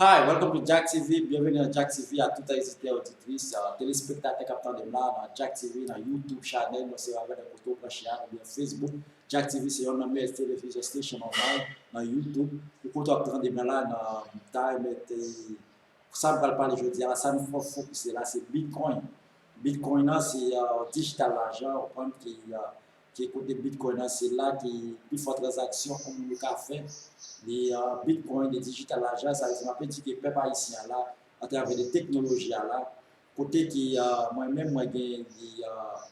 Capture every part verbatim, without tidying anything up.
Hi, welcome to Jack T V. Byenveni nan Jack T V a tout oditè, oditris, uh, telespektatè k ap tande m la nan Jack T V, nan YouTube channel nou, se avè kote w branche a, oubyen Facebook. Jack T V se youn nan meyè television station online nan YouTube. Ou kote w ap tande m la nan time, sa m pral pale jodi a la, sa nou fo-, fokise la, se Bitcoin. Bitcoin nan, se uh, digital lajan, ou konprann ki uh, ki kote Bitcoin nan, se la ki pi fò tranzaksyon yon moun yo ka fè. Li, uh, Bitcoin, li digital lajan, sa vle di m ap edike pèp ayisyen an la, atravè de teknoloji a la, kote ki uh, mwen menm, mwen gen li, uh,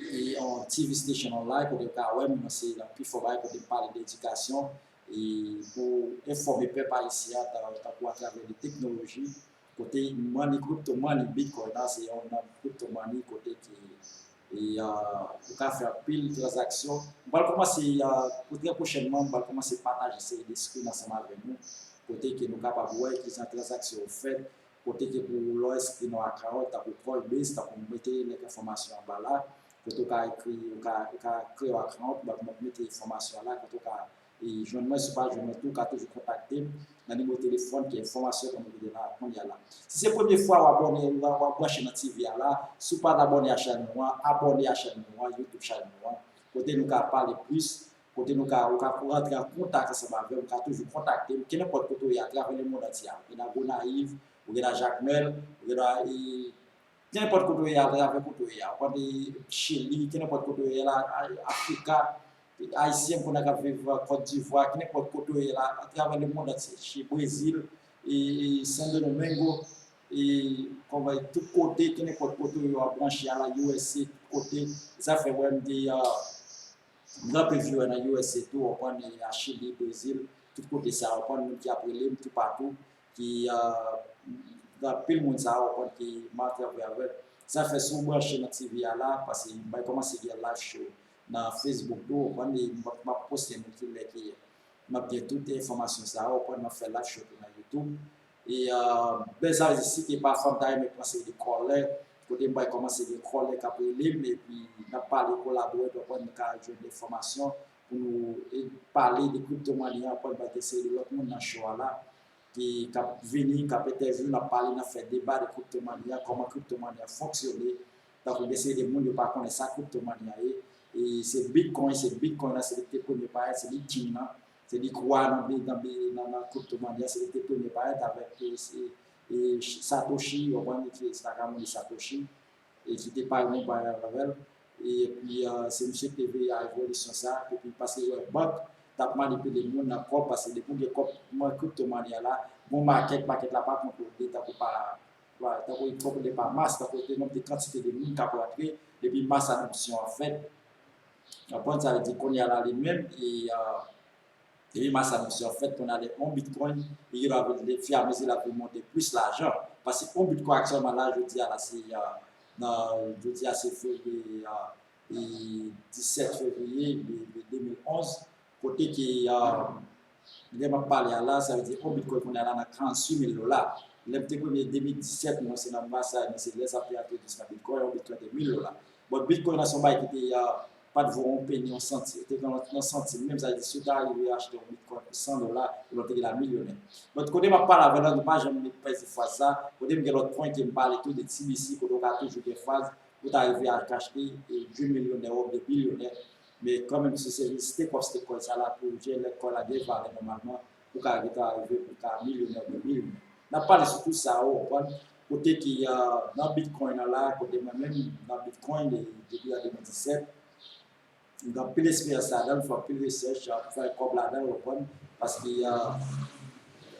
li yon T V station online, kote yo ka wè m, mwen se nan pi fò bagay kote m pale de edikasyon, e pou enfòme pèp ayisyen an, tan-, tankou atravè de teknoloji, kote money, crypto money, Bitcoin nan, se yon nan crypto money, kote ki, e, uh, ou ka fè anpil tranzaksyon. M pral kòmanse, uh, pou trè pwochènman, m pral kòmanse pataje seri de screen ansanm avè nou, kote ke nou kapab wè kijan tranzaksyon yo fèt, kote ke pou lè w enskri nan account, tankou Coinbase, tankou m mete link enfòmasyon anba la, kote ou ka ekri, ou ka, ou ka kreye yon account, m ap mete enfòmasyon la, kote ou ka e jwenn mwen, si w pa jwenn mwen tou, ou ka toujou kontakte m nan nimewo telefòn ki enfòmasyon ke nou kite la kounye a la. Si se premye fwa w abòne, w, w ap branche nan T V a la, si w pa t abòne a channel nou an, abòne a channel nou an, YouTube channel nou an, kote nou ka pale plis, kote nou ka, ou ka rantre an kontak ansanm avè m, ou ka toujou kontakte m, kenenpòt kote w ye atravè lemonn antye a. Ou gen nan Gonayiv, ou gen nan Jakmèl, ou gen nan, e, kenenpòt kote w ye a, atravè kote w ye a, ou konn Chili, kenenpòt kote w ye la, Afrika, Ayisyen m konnen k ap viv Kòt Divwa, kenenpòt kote w ye la, atravè lemonn antye, Chi-, Brezil, e, e Santo Domingo, e kòman, tout kote, kenenpòt kote w ye w ap branche a la, U S A, tout kote, sa fè wè m te, uh, m gen anpil viewer nan U S A tou, w konprann, e a Chili, Brezil, tout kote sa, w konprann, moun ki ap rele m toupatou, ki, uh, gen anpil moun sa yo, w konprann, ki m ap travay avèk. Sa fè si w branche nan T V a la, paske m bay kòmanse gen live show nan Facebook tou, w konprann, e m ap, m ap poste moun ki lè ki m ap gen tout enfòmasyon sa yo, w konprann, m ap fè live show tou nan YouTube. E, uh, ben, sa vle di si ke pafwa m ta renmen pran seri de kòlè, kote m bay kòmanse gen kòlè k ap rele m, epi n ap pale, kolabore, w konprann, nou ka jwenn enfòmasyon pou nou, e, pale de crypto money an, w konprann, bay gen seri de lòt moun nan show a la, ki, k ap vini, k ap entèvyou, n ap pale, n ap fè deba de crypto money an, kòman crypto money an fonksyone. Tankou gen seri de moun yo pa konnen sa crypto money an ye. E se Bitcoin, se Bitcoin nan, se li ki te premye parèt, se li king nan, se li k wa nan, nan, nan, nan crypto money an, se li ki te premye parèt avèk, e, se, e, Satoshi, w konprann, ki Nakamori Satoshi. E ki te pale yon bagay avè l. E epi, uh, se misye ki te veye a evolisyon sa, epi paske wè bank t ap manipile moun nan kòb, paske depi w gen kòb nan crypto money a la, gon market, market la pa kontwole tankou pa, pa, tankou li kontwole pa mas, tankou te nonb de kantite de moun k ap rantre, epi mas adopsyon an fèt. W konprann, sa vle di kounye a la li menm, e, uh, Depi mas adopsyon an fèt, kounye a lè yon Bitcoin, li gen dwa vin, fiyamezi l ap vin monte plis lajan. Paske yon Bitcoin aktyèlman la, jodi a la, se, uh, nan, jodi a se fevriye, uh, e disèt fevriye de, de de mil onz, kote ke, uh, lè m ap pale a la, sa vle di yon Bitcoin kounye a la nan karanntuit mil dola. Lè m te premye de mil disèt, mwen se nan mwa sa, mwen se lè sa te entwodui nan Bitcoin, yon Bitcoin te mil dola. Bon, Bitcoin nan se yon bagay ki te, uh, pa t vo yon peni, yon santi-, te gen yon, yon santim menm, sa vle di si w ta rive achte yon Bitcoin pou san dola, ou te gen la milyonè. Bon, kote m ap pale avè w la, nou pa janm pèdi fraz sa, kote m gen lòt pwen ke m pale tou de T B C, kote w ka toujou gen fraz, ou ta rive a achte, e, de milyonè ou de bilyonè, men kanmenm si se stake of stake coin sa la, pou jè lè coin la gen valè nòmalman, ou ka rive ta rive pou ka milyonè ou de bilyonè. N ap pale sou tout sa, ou konprann, kote ki, uh, nan Bitcoin nan la, kote mwen menm, nan Bitcoin, de, depi an de mil disèt, m gen anpil esperyans ladan l, m fè anpil resèch, m fè kòb ladan l, ou konprann, paske, uh,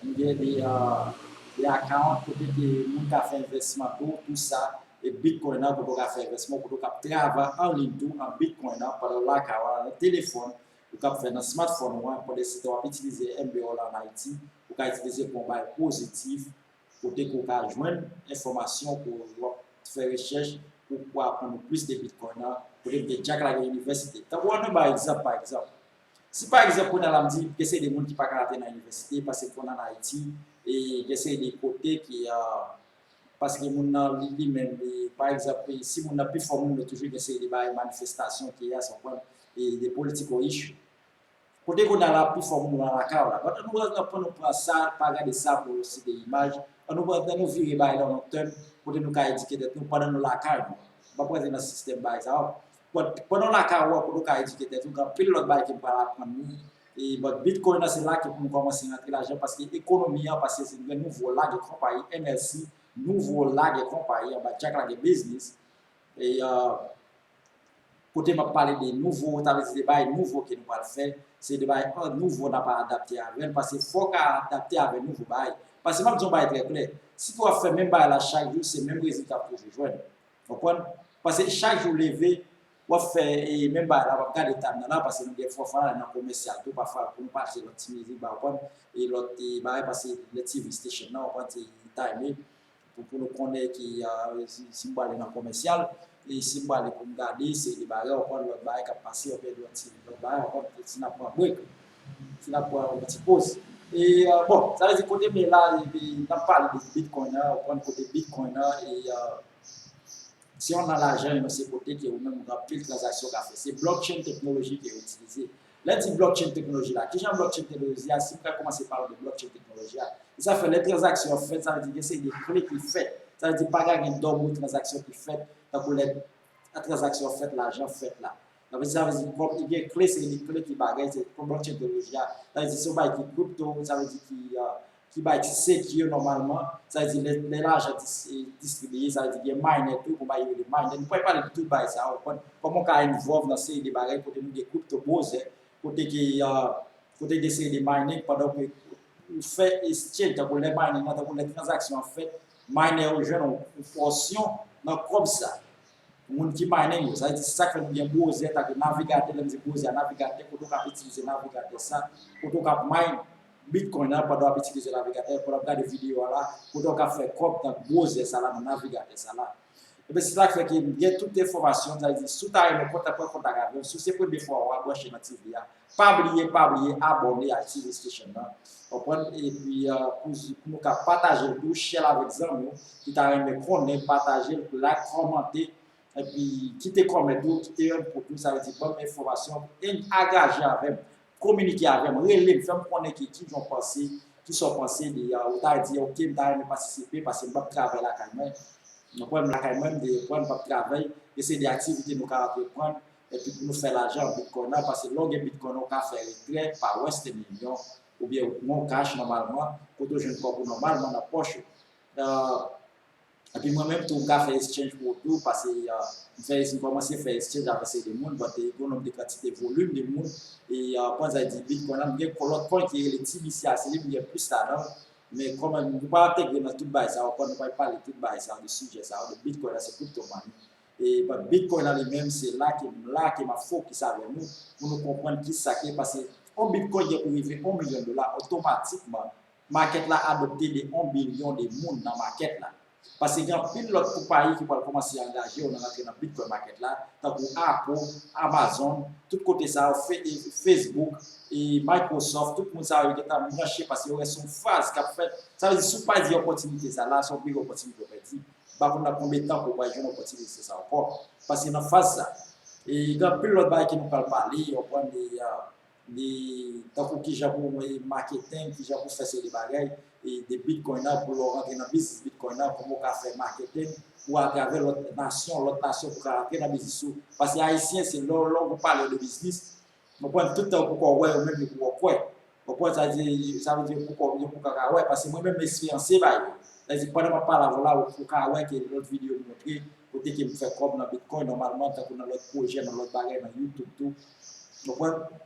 m gen de, uh, de account kote ke moun ka fè envèsman tou, tout sa, e Bitcoin nan, kote w ka fè envèsman, kote w ka travay an liy tou, an Bitcoin nan, pandan w lakay ou, nan telefòn, ou ka fè nan smartphone ou an, pandan se tan w ap itilize M B O la an Ayiti, ou ka itilize pou yon bagay pozitif, kote ke w ka jwenn enfòmasyon, pou w ap fè rechèch, pou, pou aprann ou plis de Bitcoin nan, kote m te djak lage inivèsite. Tankou ann ba egzanp, pa egzanp. Si pa egzanp, kounye a la m di, gen seri de moun ki pa ka rantre nan inivèsite, paske m konn ann Ayiti, e gen seri de kote ki, ah, paske moun nan li, li menm, li, pa egzanp, si moun nan pi fò moun yo toujou gen seri de bagay manifestasyon ki a, sa w konprann, e de political issue. Kote kounye a la, pifò moun yo nan lakay yo la. But ann nou pran, ann nou pran sa, pa gade sa pou se de imaj. Ann nou pran, ann nou vire bagay la nan tèm kote nou ka edike tèt nou pandan nou lakay nou. M p ap rantre nan sistèm bagay sa yo. But pandan w lakay ou an, kote w ka edike tèt ou, gen anpil lòt bagay ke m pral aprann nou. E, but Bitcoin nan, se la ke pou nou kòmanse rantre lajan, paske ekonomi an, paske se gen nouvo la gen konpayi M L C, nouvo la gen konpayi anba Jack la gen biznis. E, uh, kote m ap pale de nouvo, sa vle di de bagay nouvo ke nou pral fè, se de bagay an nouvo n ap adapte avè l, paske fò w ka adapte avè nouvo bagay. Paske m ap di yon bagay trè klè, si w ap fè menm bagay la chak jou, se menm rezilta w ap toujou jwenn. Konprann? Paske chak jou w leve, w ap fè e, menm bagay la, w ap gade tan nan la, paske nou gen fwa fwa nan komèsyal tou, pafwa pou nou pase lòt ti mizik, ba, konprann? E lòt e, bagay, paske lè T V station nan, konprann, se time pou, pou nou konnen ki, uh, si, si m prale nan komèsyal, e si m prale pou m gade, se de bagay, w konn lòt bagay k ap pase, w pèdi lòt ti, lòt bagay, w konn si n ap pran break, si n ap pran yon ti poz. E, uh, bon, sa vle di kote m ye la, e, n ap pale de Bitcoin nan, w konn kote Bitcoin nan, e, uh, se yon nan lajan, e se kote ke ou menm ou gen anpil tranzaksyon w ka fè. Se blockchain teknoloji ke yo itilize. Lè di blockchain teknoloji la, kijan blockchain teknoloji a, si m ka kòmanse pale de blockchain teknoloji a, e sa fè lè tranzaksyon an fèt, sa vle di gen seri de kle ki fèt. Sa vle di pa ka gen double tranzaksyon ki fèt, tankou lè tranzaksyon an fèt, lajan fèt la. Sa vle di, sa vle di, kòm gen kle, se de kle ki bagay, se blockchain teknoloji a. Sa vle di, se yon bagay ki kripto, sa vle di ki, uh, ki bay ki secure nòmalman, sa vle di lè, lè lajan dis, e, distribiye, sa vle di gen miner tou, gon bagay yo rele miner. Nou pral pale de tout bagay sa yo, kòman, kòman w ka involve nan seri de bagay kote nou gen crypto browser, kote ke, uh, kote gen seri de mining pandan ke ou fè exchange, tankou lè mining nan, tankou lè tranzaksyon an fèt, miner yo jwenn yon, yon pòsyon nan kòb sa. Moun ki mining yo, sa vle di se sa k fè nou gen browser, tankou navigatè, lè m di browser a, navigatè, kote w ka ap itilize navigatè sa, kote w ka ap mine Bitcoin nan pandan w ap itilize navigatè, pandan w ap gade videyo a la, kote w ka ap fè kòb nan browser sa la, nan navigatè sa la. Ebyen, se sa k fè ke gen tout enfòmasyon, sa vle di, si w ta renmen kontak, pran kontak avè m, si se premye fwa w ap branche nan T V a, pa bliye, pa bliye abòne ak T V Station nan. Konprann? Epi, uh, pou, pou nou ka pataje l tou, share l avèk zanmi w ki ta renmen konnen, pataje l, like, kòmante, epi kite kòmantè tou, kite yon post tou, sa vle di ban m enfòmasyon, en-, angaje avè m, kominike avè m, rele m, fè m konnen ki, ki jan w panse, ki sa w panse de, uh, ou ta di, ok, m ta renmen patisipe, paske m p ap travay lakay mwen. Nou kwè m lakay mwen, m te kwè m p ap travay, e se de aktivite nou ka antreprann, epi pou nou fè lajan an Bitcoin nan, paske lè w gen Bitcoin nan, ou ka fè retrè pa Western Union, oubyen ou pran yon cash nòmalman, kote w jwenn kòb ou nòmalman nan pòch ou. Uh, epi mwen menm tou, m ka fè exchange pou ou tou, paske, uh, m fè, m kòmanse fè exchange avèk seri de moun, but, uh, gen yon nonb de kantite volim de moun, e, uh, pandan di Bitcoin nan, m gen lòt coin ki rele T B C a, se li m gen plis ladan l, men kòman nou pa entegre nan tout bagay sa yo, nou pa pale tout bagay sa yo, de sijè sa yo, de Bitcoin nan, se crypto money. E, but Bitcoin nan li menm, se la ke m la, ke m ap fokis avè nou, pou nou konprann ki sa k ye, paske yon Bitcoin gen pou rive yon milyon dola, otomatikman, market la adopte de yon bilyon de moun nan market la. Paske gen anpil lòt konpayi ki pral kòmanse angaje yo nan rantre nan Bitcoin market la, tankou Apple, Amazon, tout kote sa yo, Fe-, e, Facebook, e Microsoft, tout moun sa yo gentan branche paske yo wè se yon faz k ap fèt. Sa vle di, si w pa di opòtinite sa la, se yon big opòtinite w pèdi. M pa konn nan konbyen tan ke w pral jwenn opòtinite sa ankò. Paske nan faz sa, e gen anpil lòt bagay ke nou pral pale, w konprann, de, ah, de, tankou kijan pou, e, marketing, kijan pou fè seri de bagay, e, de Bitcoin nan, pou lè w rantre nan biznis Bitcoin nan, kòman w ka fè marketing, ou atravè lòt nasyon, lòt nasyon pou ka rantre nan biznis ou. Paske Ayisyen, se lè, lè w pale de biznis, w konprann, tout tan ou poko wè, yo menm yo poko kwè. Ou konprann sa di, sa vle di yo poko, yo poko ka wè, paske mwen menm m eksperyanse bagay yo. Sa vle di pandan m ap pale avè w la, ou, ou ka wè ke lòt videyo m montre, kote ke m fè kòb nan Bitcoin, nòmalman, tankou nan lòt pwojè, nan lòt bagay, nan YouTube tou. Ou konprann?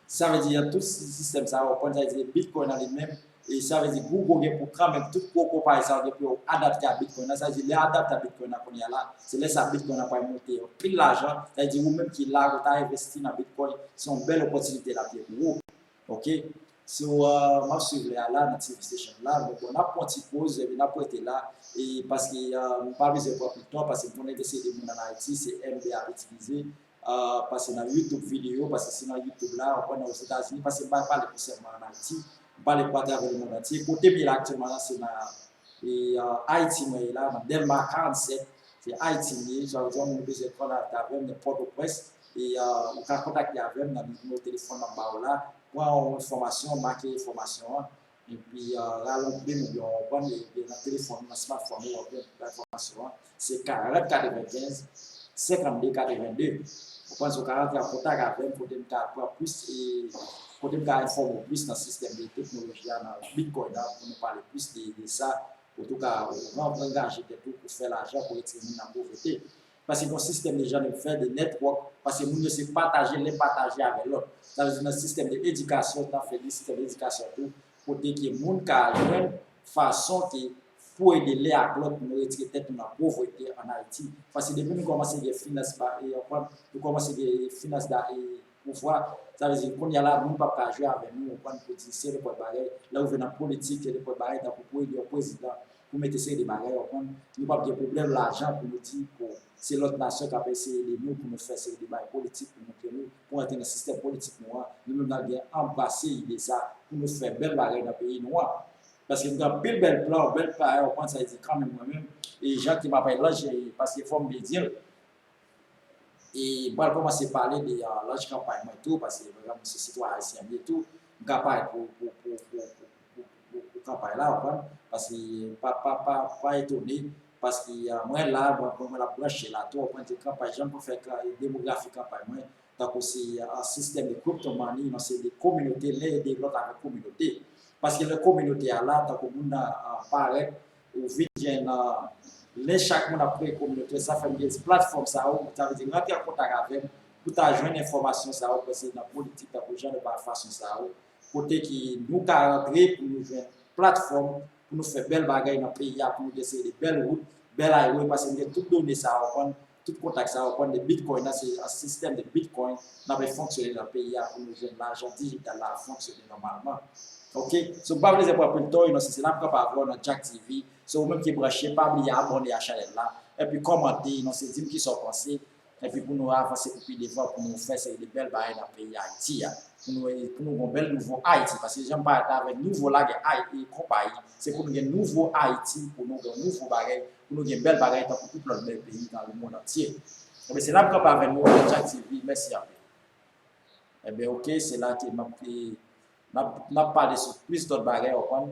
Sa vle di, nan tout si-, sistèm sa, ou konprann sa vle di, Bitcoin nan li menm, e sa vle di, Google gen pou kanmenm, tout gwo konpayi sa yo gen pou yo adapte a Bitcoin nan, sa vle di, lè yo adapte a Bitcoin nan kounye a la, se lè sa Bitcoin nan pral monte anpil lajan, sa vle di, ou menm ki la, ou ta envesti nan Bitcoin, se yon bèl opòtinite l ap ye pou ou. Ok? So, uh, m ap swiv lè a la nan T V Station la. Bon, bon, n ap pran ti poz, epi n ap rete la. E paske, uh, m pa bezwen pran pil tan, paske m konnen gen seri de moun ann Ayiti, se M B ap itilize. Uh, paske nan YouTube videyo, paske se nan YouTube la, ou konn nan Ozetazini, paske m pa pale pou sèlman ann Ayiti. M pale pou atravè lemonn antye. Kote m ye la aktyèlman la, se nan, e, uh, Ayiti mwen ye la, nan Dèlma karannsèt. Se Ayiti m ye, sa vle di, yon moun bezwen konn avè m nan Pòtoprens. E ou ka kontakte avè m nan nimewo telefòn m ap ba w la. Pran yon enfòmasyon, make enfòmasyon an, epi rale yon plim oubyen w konprann, epi nan telefòn ou, nan smartphone ou, w ap jwenn enfòmasyon an. Se karant katrevenkenz, senkannde katrevenn de. Ou konprann, si w ka rantre an kontak avè m, kote m ka pran plis, e kote m ka enfòme w plis nan sistèm de teknoloji a, nan Bitcoin nan, pou nou pale plis de, de sa. Pou tou ka, ou angaje tèt ou pou fè lajan, pou retire moun nan povrete. Paske gen yon sistèm de jan de fè, de network, paske moun yo se pataje, len pataje avè lòt. Sa vle di nan sistèm de edikasyon, nan fè de sistèm de edikasyon tou, kote ke moun ka jwenn fason ke pou ede len ak lòt pou nou retire tèt nou nan povrete ann Ayiti. Paske depi nou kòmanse gen finans ba, e, nou kòmanse gen finans da, e, pouvwa, sa vle di kounye a la, moun p ap ka jwe avè nou, ou konprann, pou di se nenpòt bagay. Lè ou vin nan politik, se nenpòt bagay, tankou pou ede yon prezidan, pou mete seri de bagay, ou konprann, nou p ap gen pwoblèm lajan pou nou di, bon, se lòt nasyon k ap eseye ede nou pou nou fè seri de bagay politik, pou montre nou, pou antre nan sistèm politik nou an, nou menm n ap gen anbrase ide sa, pou nou fè bèl bagay nan peyi nou an. Paske m gen anpil bèl plan, bèl bagay, ou konprann, sa vle di kanmenm mwen menm, e jan ke m ap lanje, paske fò m byen di l, e m pral kòmanse pale de, ah, lans kanpay mwen tou, paske, pa egzanp, se sitwayen ayisyen m ye tou, m ka parèt pou, pou, pou, pou kanpay la, ou konprann? Paske pa, pa, pa, pa etone, paske, ah, mwen la, mwen, mwen, mwen ap branche la tou, ou konprann, se kanpay, jan m pou fè ka, demografi kanpay mwen, tankou se, ah, sistèm de crypto money, nan se de kominote, len ede lòt avèk kominote. Paske lè kominote a la, tankou moun nan, ah, parèt, ou vin jwenn, ah, lè chak moun ap kreye kominote, sa fè m gen platfòm sa yo, sa vle di rantre an kontak avè m, pou ta jwenn enfòmasyon sa yo, paske nan politik, tankou jan de fason sa yo, kote ki nou ka rantre pou nou jwenn platfòm, pou nou fè bèl bagay nan peyi a, pou nou gen seri de bèl wout, bèl highway, paske m gen tout done sa yo, konn, tout kontak sa yo, konn de Bitcoin nan, se yon sistèm de Bitcoin, n ap fonksyone nan peyi a, pou nou jwenn lajan dijital la ap fonksyone nòmalman. Ok? So, m pa vle pran anpil tan w, non, se, se la m kanpe avè w nan Jack T V. So, ou menm ki branche, pa bliye abòne a chanèl la. Epi kòmante, non, se di m kisa w panse. Epi pou nou avanse pou pi devan, pou nou fè seri de bèl bagay nan peyi Ayiti a. Pou nou, pou nou gen yon bèl nouvo Ayiti. Paske jan m parèt la avèk nouvo lagè Ayiti, konpayi, se pou nou gen nouvo Ayiti, pou nou gen nouvo bagay, pou nou gen bèl bagay tankou tout lòt bèl peyi nan lemonn antye. Ebyen, se la m kanpe avè nou nan Jack T V. Mèsi anpil. Ebyen, ok, se la ke m ap, e, n ap, n ap pale sou plis dòt bagay, w konprann?